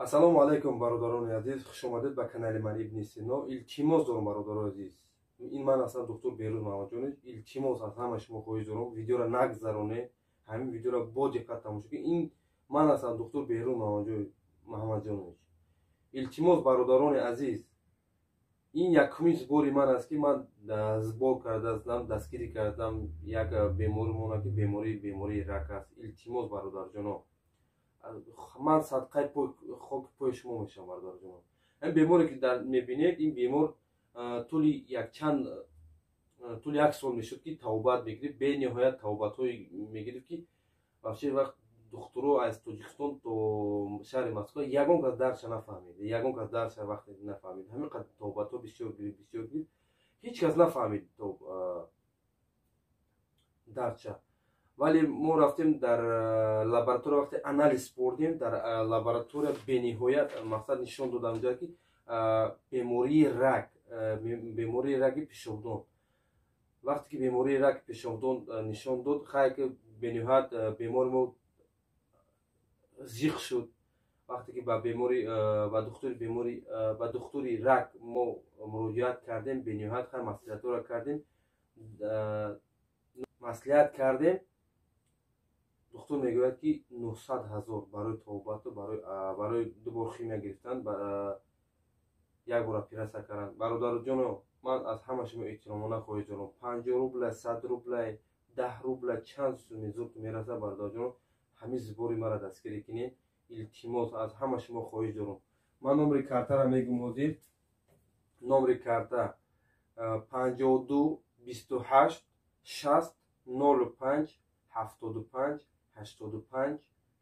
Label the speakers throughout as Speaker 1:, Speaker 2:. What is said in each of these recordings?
Speaker 1: Ассалому алайкум, бародарони азиз, хушомадед ба канали ман, Ибни Сино. Илтимос дорам, бародарони азиз, ин ман ҳастам, доктор Беҳрӯз Маҳмадҷонович. Илтимос, аз ҳама шумо хоҳиш дорам, видеоро нагзароне, ҳамин видеоро бо диққат тамошо кунед. Ин ман ҳастам, доктор Беҳрӯз Маҳмадҷонович. Илтимос, бародарони азиз, ин якумин сбори ман аст, ки ман сбор кардаастам, дастгирӣ кардам як беморимона, ки бемории рак аст. Илтимос, бародарҷоно, ман садқаи хоки пои шумо мешавам, бародарҷоно. Ин беморе, ки мебинед, ин бемор тӯли якчанд, тӯли як сол мешуд, ки табобат мегирифт, бениҳоят табобатҳое мегирифт, ки вообще вақт духтуро аз Тоҷикистон то шаҳри Москва ягон кас дарша нафаҳмид, ягон кас дарша вақте нафаҳмид. Ҳамин қадр табобатҳо бисёр гирифт, бисёр гирифт, ҳеҷ кас нафаҳмид дардша. Вале мо рафтем дар лаборатория, вақте анализ бурдем, дар лаборатория бениҳоят мақсад нишон додам, ки бемории рак, бемории раки пешобдон. Вақте ки бемории раки пешобдон нишон дод, хай ки бениҳоят бемори мо зиқ шуд. Вақте ки ба бемори, ба духтури бемори, ба духтури рак мо муроҷиат кардем, бениҳоят хай маслиҳатҳоро кардем, маслиҳат кардем, духтур мегӯяд, ки 900 000 барои табобату барои ду бор химия гирифтан, як бор оператсия кардан. Бародарҷоно, ман аз ҳама шумо эҳтиромона хоҳиш дорам, 50 рубля, 100 рубля, 10 рубля, чанд суми зуд мерасад, бародарҷоно, ҳамин сбори мара дастгирӣ кунед. Илтимос, аз ҳама шумо хоҳиш дорам. Ман номери картаро мегӯм ҳозир. Номери карта 5228 6005 75 85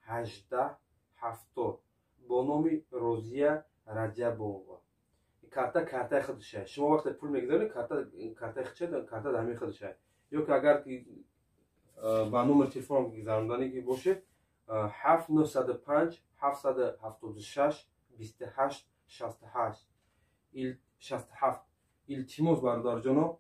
Speaker 1: 18 70 бо номи Розия Раҷабова. Карта картаи худша. Шумо вақте пул мегузаред, карта картаи худша, карта дар ҳамин худша. Ё ки агар ки ба номер телефон гузаронданӣ ки бошед, 7 905 776 28 68 67. Илтимос, бародарҷоно,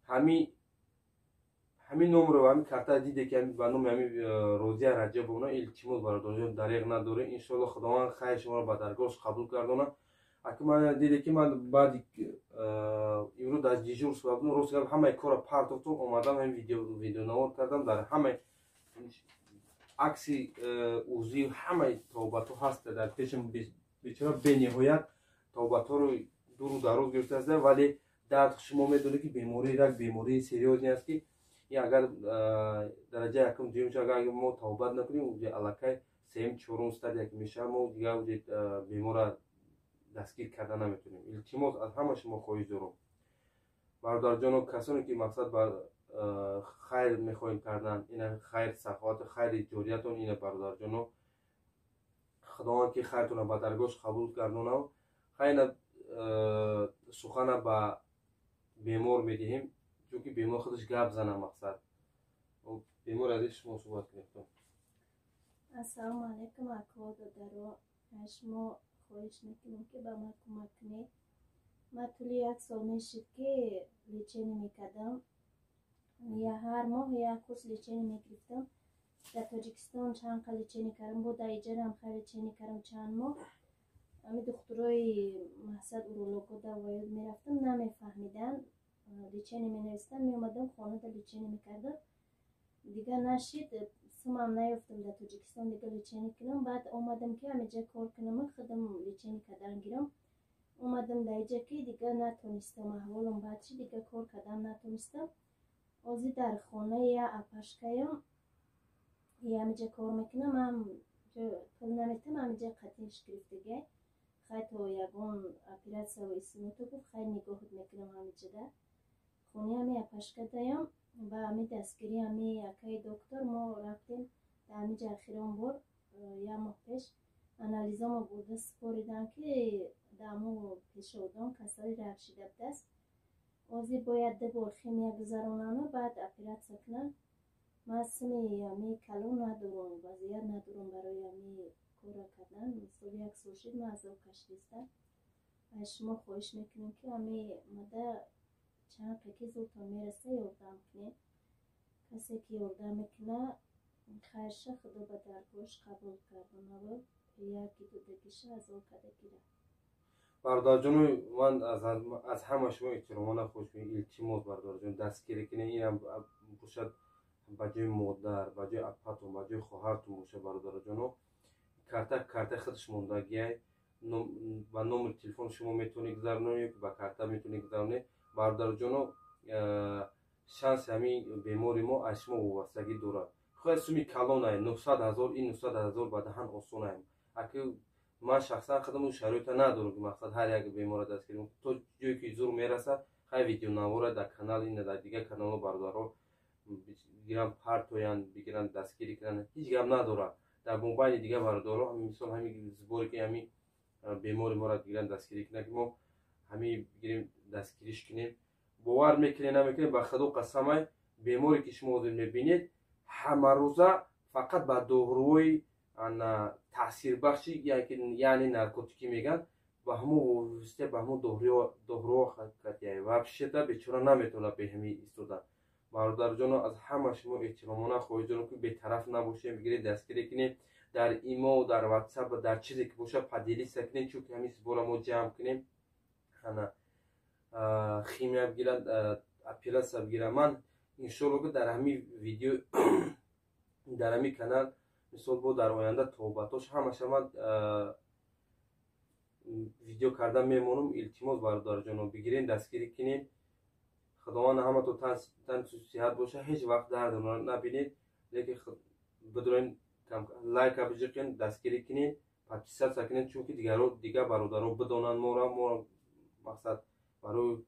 Speaker 1: ҳамин номро, ҳамин карта диде, ки ба номи ҳамин Розия Раҷабовна. Илтимос, бародарҷон, дареғ надоред. Иншоалло, Худованд хайр шуморо ба даргоҳш қабул гардонад. Аки ман диде, ки ман баъди имрӯз дар дежурство будам, рост гап, ҳамаи корро партофтум, омадам, ҳамин видеонавор кардам. Дар ҳамаи акси УЗИ, ҳамаи табобатҳо ҳаст дар пешам. Бечора бениҳоят табобатҳоро дуру дароз гирифтааст, вале дард, шумо медонед, ки бемории рак бемории серьёзный аст, ки агар дараҷаи якум, дуюм, агар мо табобат накунем, аллакай сеюм, чорум стадия ки мешавад, мо дигар беморра дастгир карда наметавонем. Илтимос, аз ҳама шумо хоҳиш дорам, бародарҷоно, касоне ки мақсад ба хайр мехоҳем кардан, ина хайр, саховату хайри ҷориятон ина. Бародарҷоно, Худованд ки хайртонро ба даргоҳш қабул гардонад. Хайна сухана ба бемор медиҳем, чунки бемор худаш гап зана. Мақсад, бемори азиз, шумо суҳбат кунед.
Speaker 2: Ассалому алайкум, ако, додаро. Шумо хоҳиш мекунем, ки ба ман кӯмак кунед. Ман тӯли як сол мешид, ки лечение мекардам, ҳар моҳ як курс лечение мегирифтам. Дар Тоҷикистон чанд қа лечение кардам, бо дар иҷарам хай лечение кардам чанд моҳ. Ҳами духтурои мақсад уролого давоёд мерафтам, намефаҳмиданд, лечение менавистанд, меомадам, хонада лечение мекардам. Дигар нашид, сумам наёфтам дар Тоҷикистон дига лечение кунам. Баъд омадам, ки ҳамиҷа кор кунам, худам лечение кардан гирам. Омадам дар иҷа, ки дигар натонистам, аҳволам бад шид, дигар кор кардан натонистам. Ҳозир дар хонаи я апашкаям, ҳамиҷа кор мекунам, ам пул наметам, ҳамиҷа қатиш гирифтагай. Хай, то ягон оператсия исиното гуфт, хай, нигоҳат мекунам. Ҳамиҷада хонаи ҳами апашка даям. Ба ҳами дастгирӣ ҳами акаи доктор мо рафтем дар ҳамиҷа. Охирон бор як моҳ пеш анализомо бурда супоридам, ки дар пешобдон касали рак шида будааст. Ҳозир бояд ду бор химия гузаронану баъд оператсия кунанд. Ман суми ҳами калон надорам, вазъият надорам барои ҳами корро кардан. Мисол, як сол шид, ман азоб кашидистам. Аз шумо хоҳиш мекунем, ки ҳами мада чанд қаки зудтон мераса, ёрдам кунед. Касе ки ёрдам мекунад, хайрша Худо ба даргоҳш қабул гардонаву. Яки додагиша азол када гира.
Speaker 1: Бародарҷону, ман аз ҳама шумо эҳтиромона хоҳиш мекунам, илтимос, бародарҷон, дастгирӣ кунед. Инам бошад, ба ҷои модар, ба ҷои апатон, ба ҷои хоҳартон бошад. Бародарҷоно, карта картаи худаш мондагиай, ба номери телефони шумо метавонед гузаронед ё ба карта метавонед гузаронед. Бародарҷоно, шанси ҳамин бемори мо аз шумо вобастагӣ дорад. Хоҳад суми калонай, 900 000, ин 900 000 ба даҳан осонай. Аки ман шахсан худам шароита надорам, ки мақсад ҳар як бемора дастгирӣ то ҷое ки зур мерасад. Хай, видеонавора дар канал ина, дар дигар каналҳо бародаро бигиранд, партоянд, бигиранд, дастгирӣ кунанд, ҳеҷ гап надорад. Дар мобайни дигар бародаро, мисол, ҳамин сборе ки ҳамин бемори моро бигиранд, дастгирӣ кунанд, ки мо ҳамин бигирем, дастгириш кунем. Бовар мекунед, намекунед, ба Худо қасамай, беморе ки шумо ҳозир мебинед, ҳамарӯза фақат ба доруҳои таъсирбахши, яъне наркотикӣ мегӯянд, ба ҳамон восита, ба ҳамон доруҳо катяй. Вообще-то бечора наметавонад бе ҳамин истода. Бародарҷоно, аз ҳама шумо эҳтиромона хоҳиш дорам, ки бетараф набошем, бигиред, дастгирӣ кунем. Дар имо, дар Ватсап, дар чизе ки бошад, поделиться кунем, чунки ҳамин сбора мо ҷамъ кунем, ана химия бигиранд, оператсия бигиранд. Ман иншоалло, ки дар ҳамин видео, дар ҳамин канал, мисол, бо дар оянда тобатош ҳамаша ман видео карда мемонам. Илтимос, бародарҷоно, бигирен, дастгирӣ кунем. Худованд ҳамато тан сиҳат боша, ҳеҷ вақт дард набинед. Лекин бидурен, лайка биҷиқен, дастгирӣ кунед, подписаться кунед, чунки дигаро, дигар бародаро бидонанд моро. Мо мақсад барои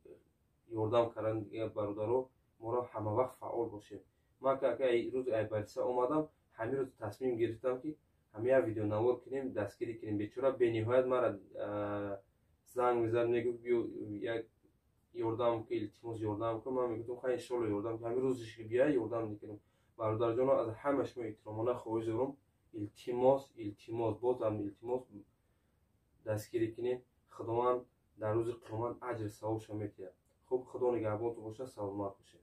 Speaker 1: ёрдам кардан дигар бародаро моро ҳамавақт фаъол бошем. Ман ки рӯзи айбалиса омадам, ҳамин рӯз тасмим гирифтам, ки ҳамин як видеонавор кунем, дастгирӣ кунем. Бечора бениҳоят мара занг мезад, мегуфт: «Биё, як ёрдам ки, илтимос, ёрдам кун». Ман мегуфтам: «Хай, иншоалло, ёрдам, ҳамин рӯзиш ки биёя, ёрдам мекунем». Бародарҷоно, аз ҳама шумо эҳтиромона хоҳиш дорам, илтимос, илтимос, бозам илтимос, дастгирӣ кунем. Худованд дар рӯзи қиёмат аҷри савобша метиҳад. Хуб, Худо нигаҳбонтон бошад, саломат бошед.